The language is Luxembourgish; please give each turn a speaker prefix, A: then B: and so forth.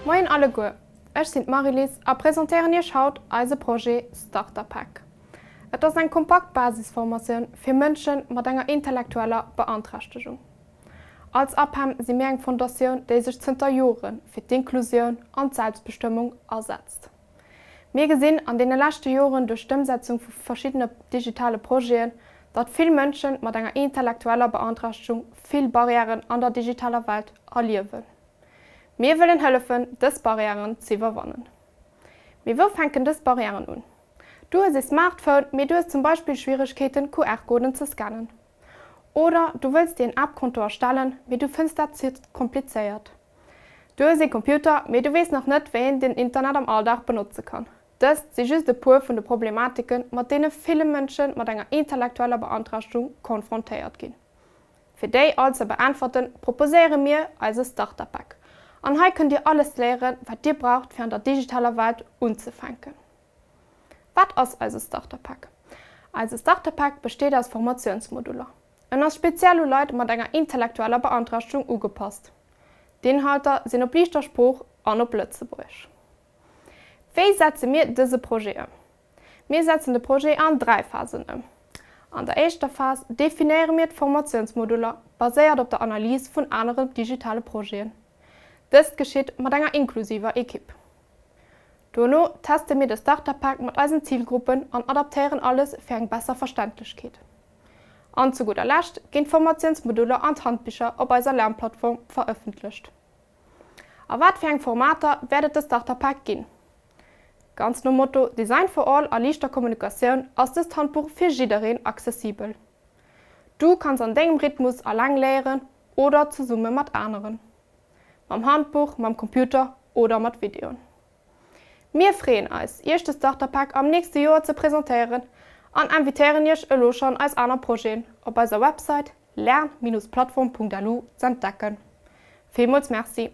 A: Moien alleguer, ech sinn d'Marylis a presentéieren iech haut eise Projet Starter Pack. Et ass eng kompakt Basisformatioun fir Mënsche mat enger intellektueller Beanträchtegung. Als APEM si mir eng Fondatioun, déi sech zënter Jore fir d'Inklusioun an d'Selbstbestëmmung asetzt. Mir gesinn an deene leschte Joren duerch d'Ëmsetzung vu verschiddene digitale Projeten, datt vill Mënsche mat enger intellektueller Beanträchtegung vill Barrièren an der digitaler Welt erliewen. Mir wëllen hëllefen, dës Barrièren z'iwwerwannen. Mee wou fänken dës Barrièren un? Du hues ee Smartphone, mee du hues zum Beispill Schwieregkeeten, QR-Coden ze scannen. Oder du wëlls dir en App-Konto erstellen, mee du fënns dat ze komplizéiert. Du hues ee Computer, mee du weess nach net, wéi een den Internet am Alldag benotze kann. Dëst si just e puer vun de Problematiken, mat deene ville Mënsche mat enger intellektueller Beanträchtegung konfrontéiert ginn. Fir déi all ze beäntwerten, proposéiere mir eise Starter Pack. An hei kënnt Dir alles léieren, wat Dir braucht, fir an der digitaler Welt unzefänken. Wat ass eise Starter Pack? Eise Starter Pack besteet aus Formatiounsmoduller. En ass speziell u Leit mat enger intellektueller Beanträchtegung ugepasst. D'Inhalter sinn op liichter Sprooch an op Lëtzebuergesch. Wéi setze mir dëse Projet ëm? Mir setzen de Projet an 3 Phasen ëm. An der éischter Phas definéiere mir d'Formatiounsmoduller, baséiert op der Analys vun aneren digitale Projeten. Dëst geschitt mat enger inklusiver Ekipp. Dono teste mir de Starter Pack mat eisen Zilgruppen an adaptéieren alles fir eng besser Verständlechkeet. An zu gudder Lescht ginn d'Formatiounsmoduller an d'Handbicher op eiser Lernplattform verëffentlecht. A wat fir eng Formater wäert et de Starter Pack ginn? Ganz nom Motto Design for all a liichter Kommunikatioun ass dëst Handbuch fir jiddereen accessibel. Du kanns an dengem Rhythmus alleng léieren oder zesumme mat aneren. Mam Handbuch, mam Computer oder mat Videoen. Mir freeën eis, Iech de Starter Pack am nächste Joer ze presentéieren an invitéieren Iech elo schonn eis aner Projeten op eiser Website lern-plattform.lu z'entdecken. Villmools Merci!